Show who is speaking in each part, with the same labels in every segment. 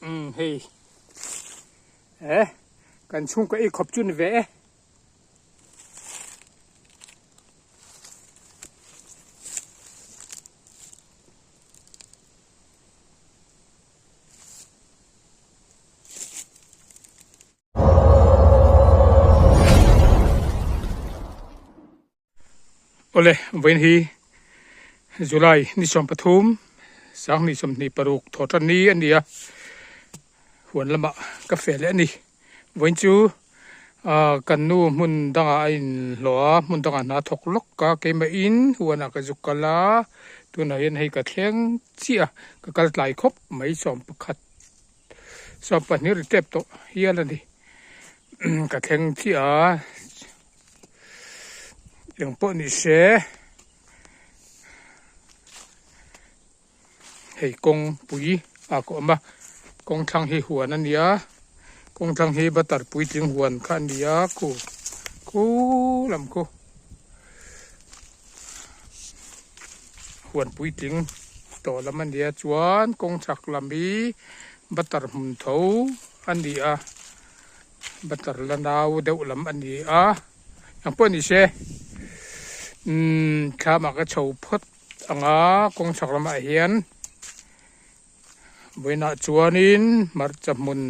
Speaker 1: Umm hei eh kan chhungkaw ei khawp chu ni ve e. Awle, vawiin hi July ni 13, 2026 thaw tan ni a ni a, huan lamah ka feh leh a ni. Vawiin chu ah kan nu hmun dangah a inhlawh a, hmun dangah hna thawk lawk a, keimahin huanah ka zuk kal a, tunah hian hei ka thleng chiah a, ka kal tlai khawp mai 11. 20 ri tep tawh hial a ni ka thleng chiah a eng pawh ni se hei kawng pui a ka awm a kawng thlang hi huan a ni a kawng thlang hi butter puitling huan kha a ni a khu khu lam khu. Huan puitling tawh lam a nia chuan kawng chhak lam hi butter hmun tho a ni a butter la nau deuh lam a ni a eng pawh ni se umm thlam ah ka chho phawt ang a kawng chhak lamah hian vawiinah chuanin hmarcha hmun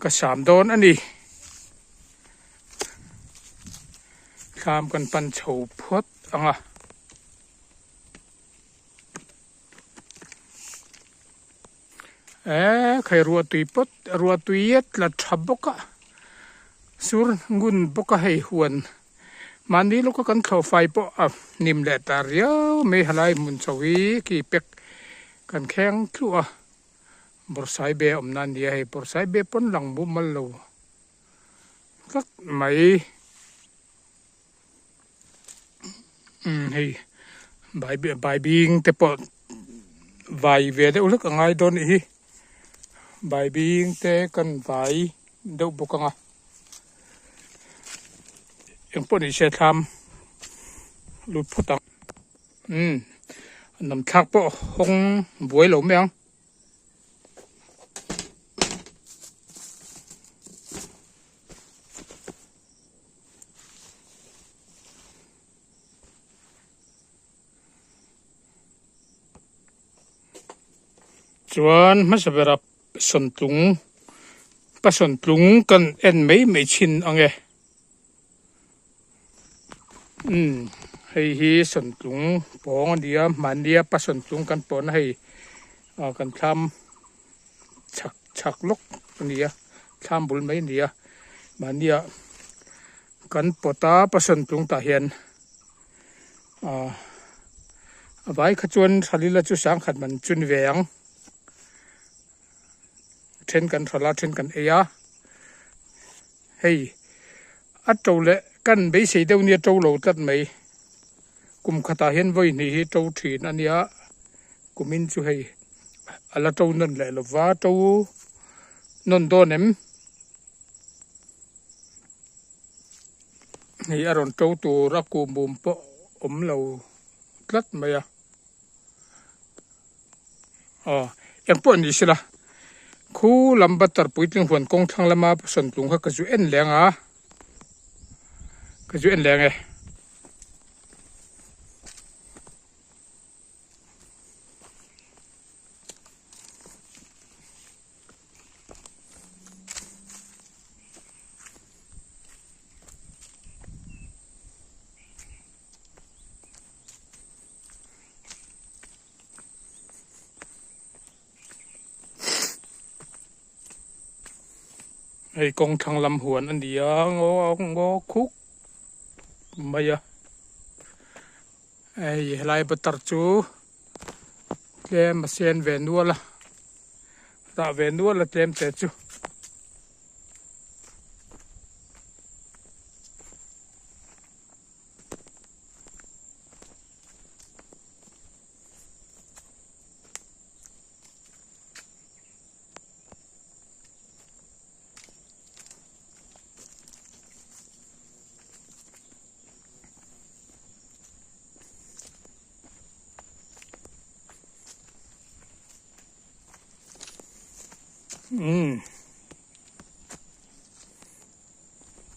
Speaker 1: ka sam dawn a ni. Thlam kan pan chho phawt ang a. Eee khai ruah tui pawt ruah tui a tla tha bawk a sur ngun bawk a hei huan mahni lawka kan thlawh fai pawh a hnim leh ta riau mai halai hmun chho hi khi pek kan kheng thluah a bawrhsaibe a awm na a ni a hei bawrhsaibe pawn lang mumal lo. tlat mai umm hei bai bai bing te pawh vai ve deuh hlek a ngai dawn anih hi bai bing te kan vai deuh bawk ang a engpawh ni se thlam lut phawt ang umm a nam thlak pawh hawng buai lo mai ang. Chuan hmasa berah sawntlung pa sawntlung kan en mai mai thin ang e. Umm hei hi sawntlung pawng a ni a mahnia pa sawntlung kan pawn a hei ah kan thlam chhak chhak lawk a ni a thlam bul mai a ni a mahnia kan pawt a pa sawntlung tah hian ah a vai kha chuan thalila chu sangkhat man chu ni ve ang then kan thala then kan ei a hei a to leh kan beisei deuh nia to lo tlat mai kum khatah hian vawi hnih hi to thin a nia kumin chu hei a la to nawn leh lo va to nawn dawn em hei a rawn to tur a kuhmum pawh awm lo tlat mai a. Aw engpawh ni sela khu lam butter puitling huan kawng thlang lama sawntlung kha ka zu en leng a ka zu en leng e. Hei kawng thlang lam huan a ni a ngaw ngaw khuk mai a hei helai butter chu tlem a sen ve nual a rah ve nual a tlem te chu. Umm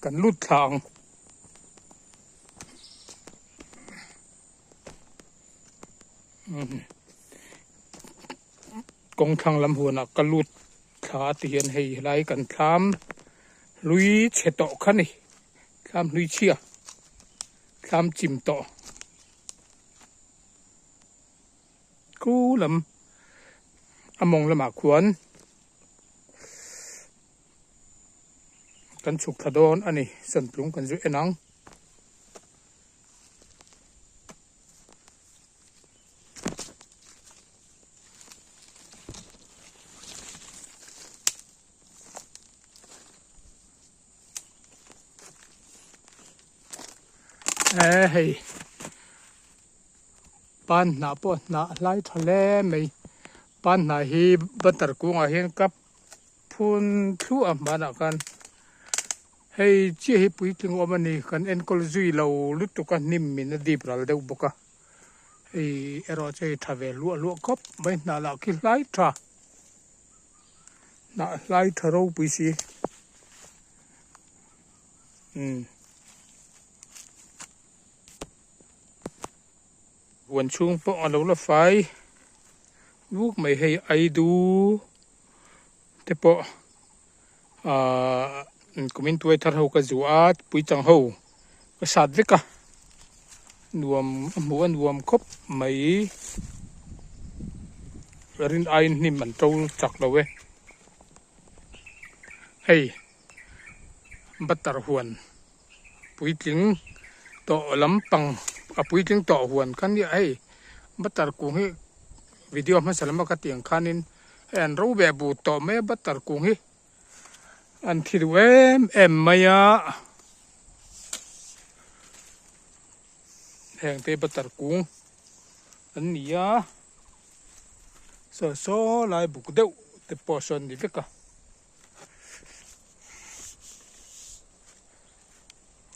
Speaker 1: kan lut thla ang. Umm kawng thlang lam huanah ka lut thla a ti hian hei helai kan thlam hlui chhe tawh kha ni thlam hlui chhia thlam chim tawh Khu lam a mawng lamah khuan kan chhuk thla dawn a ni sawntlung kan zu en ang. Ehh hei. Pan hnah pawh hnah hlai tha hle mai pan hnah hi butter kungah hian ka phun thluah a hmanah khan hei chiah hi puitling awm a ni kan enkawl zui lo lutuk a hnim in a dip ral deuh bawk a hei erawh chu hei tha ve hluah hluah khawp mai hnah lah khi hlai tha hnah hlai tha ropui si umm. Huan chhung pawh a lo la fai vuk mai hei aidu te pawh ahh kumin tuai thar ho ka zuah a puichang ho ka sat vek a nuam a hmuh a nuam khawp mai rin aiin hnim an to chak lo e hei butter huan. Puitling tawh lampang a puitling tawh huan kha nia hei butter kung hi video hmasa lama ka tih ang khanin hei an ro ve but tawh mai a butter kung hi an thi duh em em mai a heng te butter kung an ni a saw saw lai buk deuh te pawh sawn ni vek a.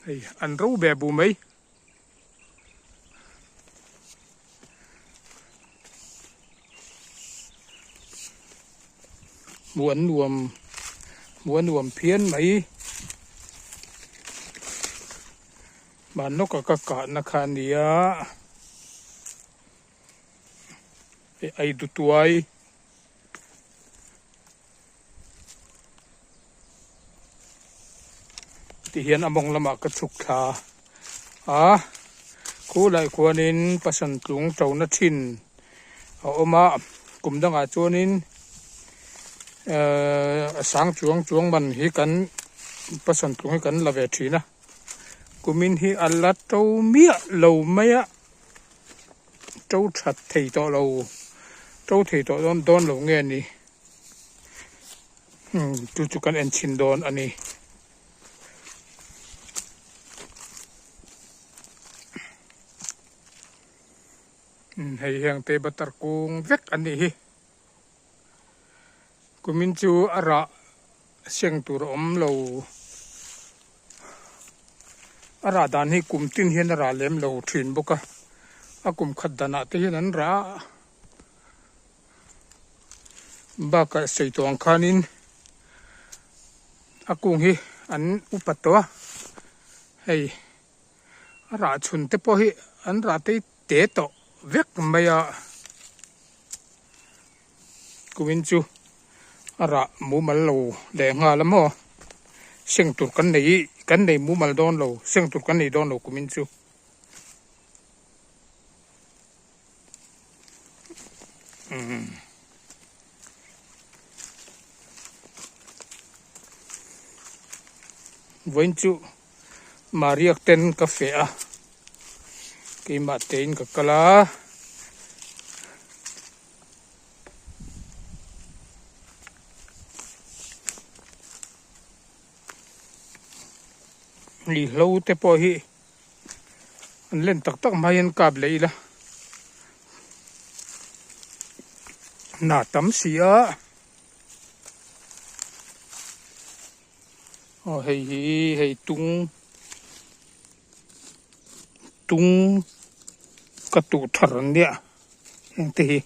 Speaker 1: Hei an ro ve bu mai. Hmuh an nuam hmuh a nuam phian mai. Hmanlawka ka kahna kha a nia. Hei Aidutuai. Tihian a mawng lamah ka chhuk thla a khulai khuanin pasal tlung ṭona ṭhin a awm a kum dangah chuanin ehh a sang chuang chuang man hi kan pasal tlung hi kan la ve ṭhin a kumin hi a la ṭo miah lo mai a. To that thei tawh lo to thei tawh dawn dawn lo nge ni umm chu chu kan en chhin dawn a ni. Umm hei heng te butter kung vek an nih hi kumin chu a rah seng tur a awm lo. A rah dan hi kum tin hian a rah lem lo thin bawk a, a kum khat danah te hian an rah a, bakah sawi tawh ang khanin a kung hi an upa tawh a, hei a rah chhun te pawh hi an rah te hi te tawh vek mai a, kumin chu a rah mumal lo leh nghal a maw seng tur kan nei ih kan nei mumal dawn lo seng tur kan nei dawn lo kumin chu. Umm. Vawiin chu Mariak ten ka feh a keimah tein ka kal a. Hei hlo te pawh hi an len tak tak hma hian kap leh ila hna tam si a aw hei hi hei tung tung ka tuh thar an nia heng te hi.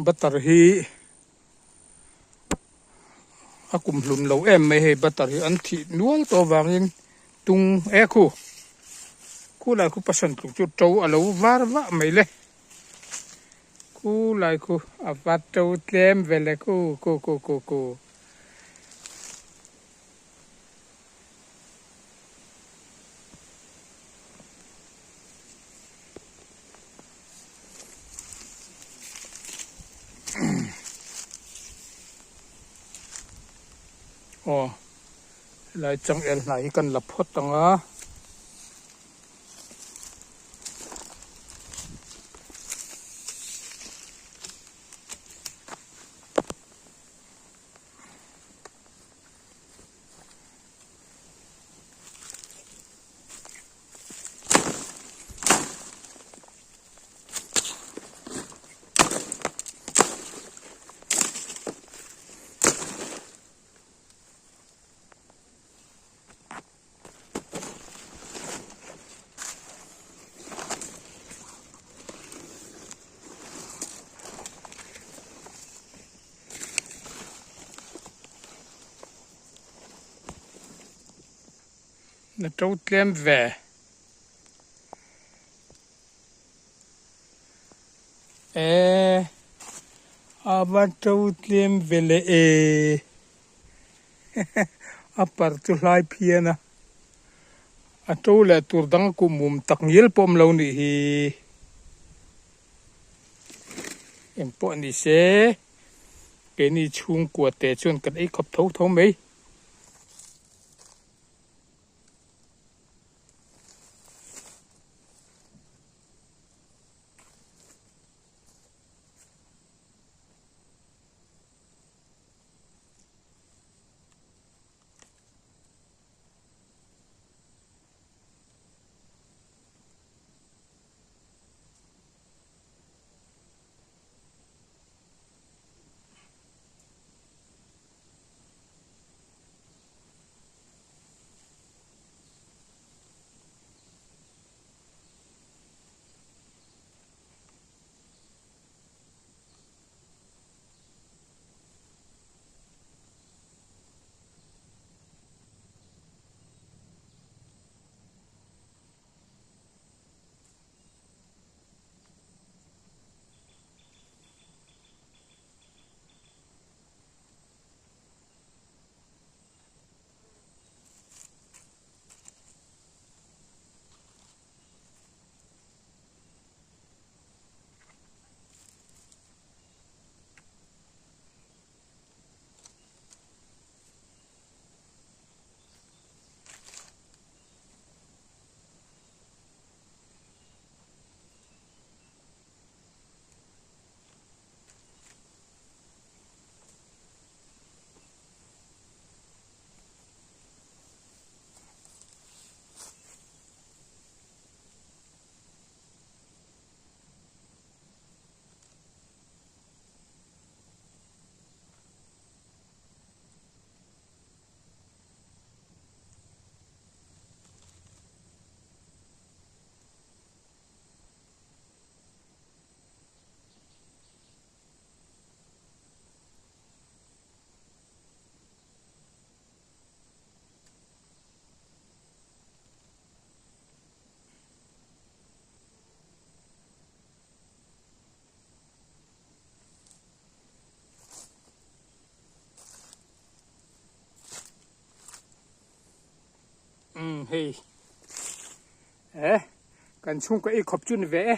Speaker 1: Butter hi a kum hlun lo em mai hei butter hi an thih nual tawh avangin tung e khu khu lai khu passion tluk chu to a lo var vah mai le khu lai khu a va to tlem ve le khu khu khu khu khu. Aw helai changel hnai hi kan la phawt ang a. Na to tlem ve. E a va to tlem ve le e. A par chu hlai phian a. A to leh tur dang a kum mum tak ngial pawh awm lo nih hi. Engpawh ni se keini chhungkua te chuan kan ei khawp tho tho mai. Umm hei eh kan chhungkaw ei khawp chu ni ve e.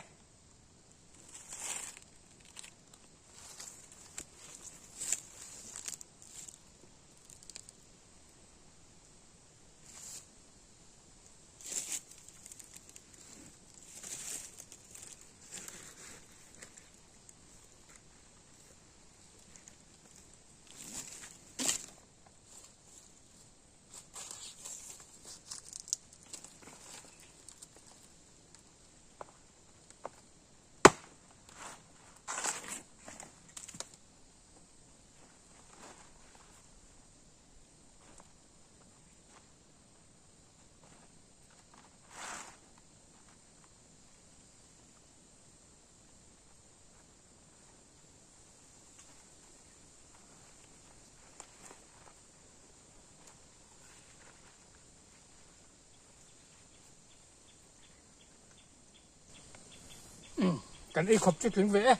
Speaker 1: Kan ei khawp chu tling ve e.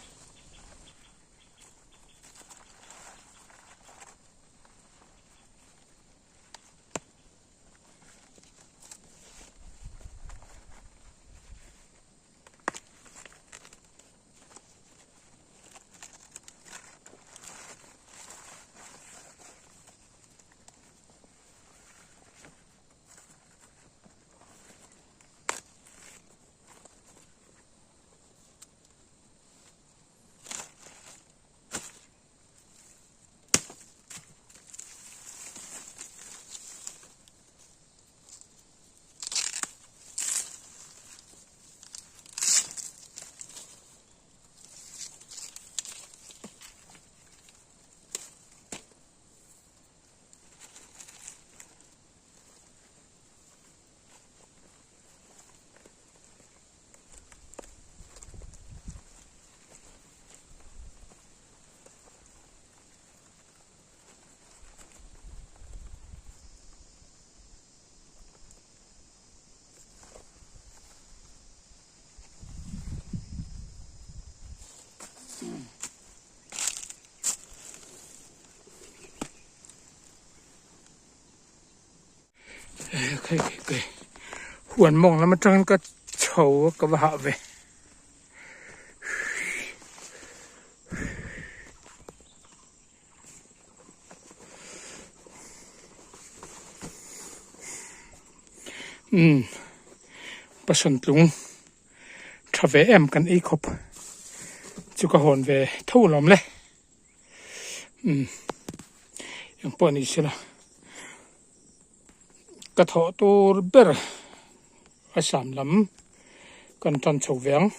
Speaker 1: Huan mawng lam atangin ka chho a ka va hah ve. Umm passion tlung tha ve em kan ei khawp chu ka hawn ve tho lawm le umm engpawh ni sela ka thawh tur ber a sam lam kan tan chho ve ang.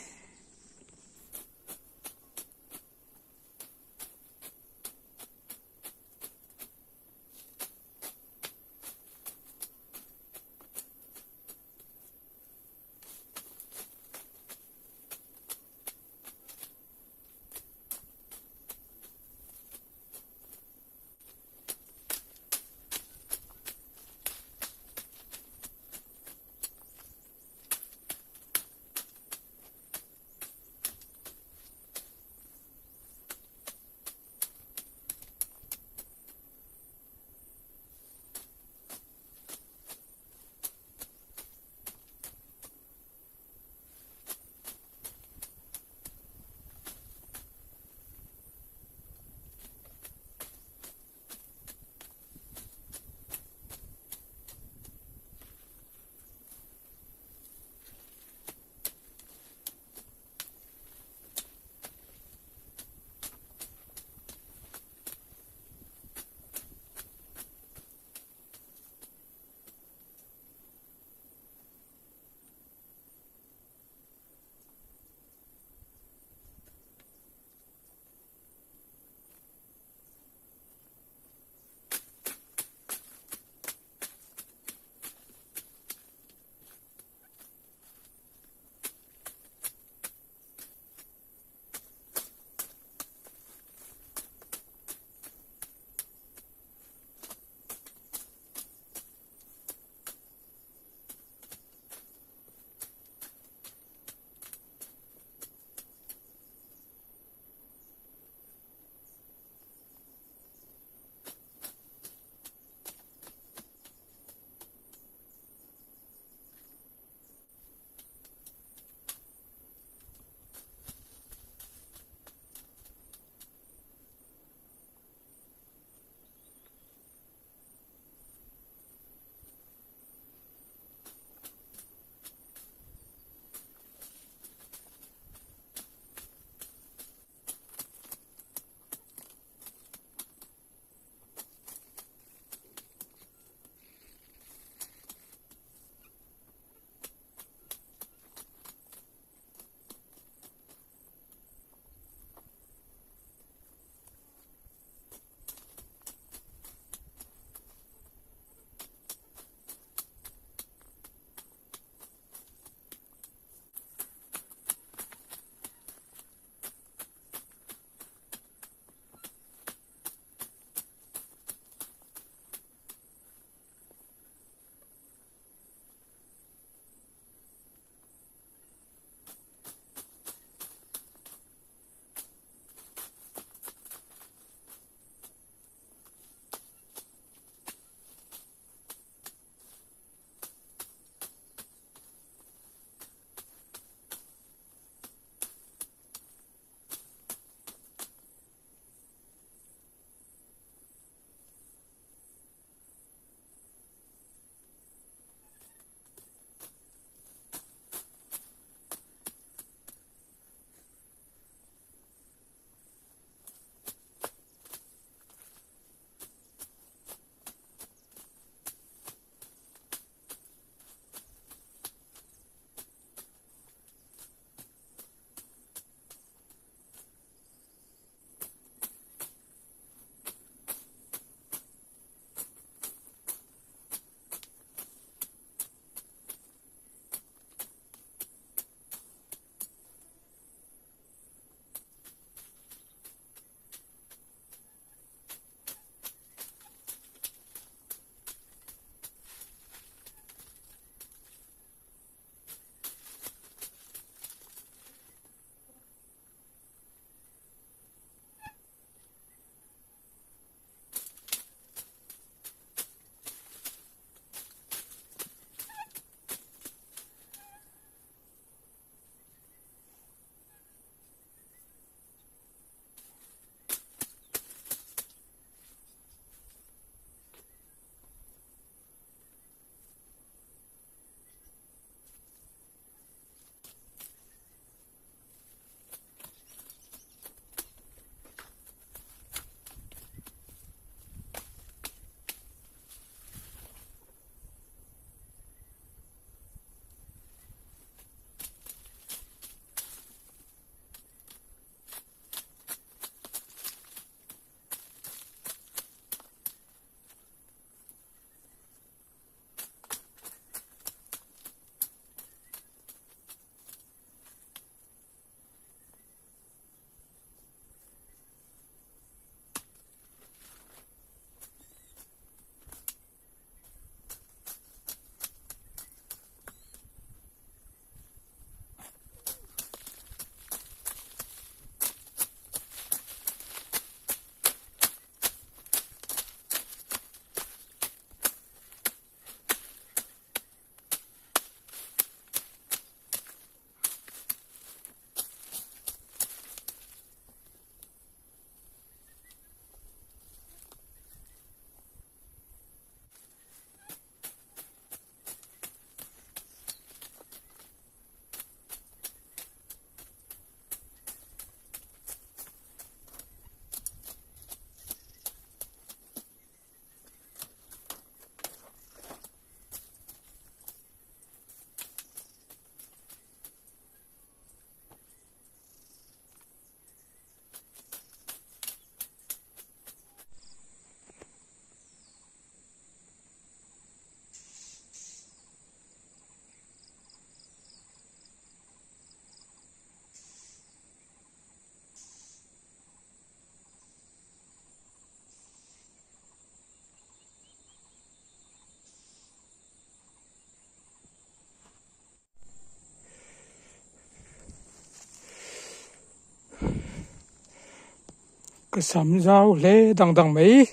Speaker 1: Ka sam zau hle dang dang mai.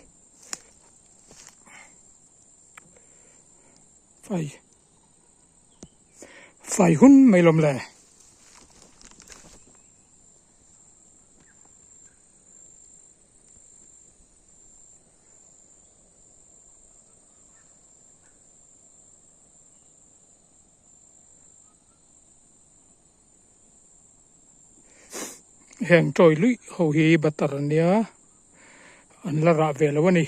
Speaker 1: Fai fai hun mai lawm le. Heng tawi luih ho hi butter a nia an la rah ve lo a ni.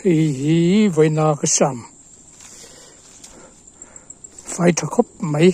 Speaker 1: Hei hi vawiina ka sam fai tha khawp mai.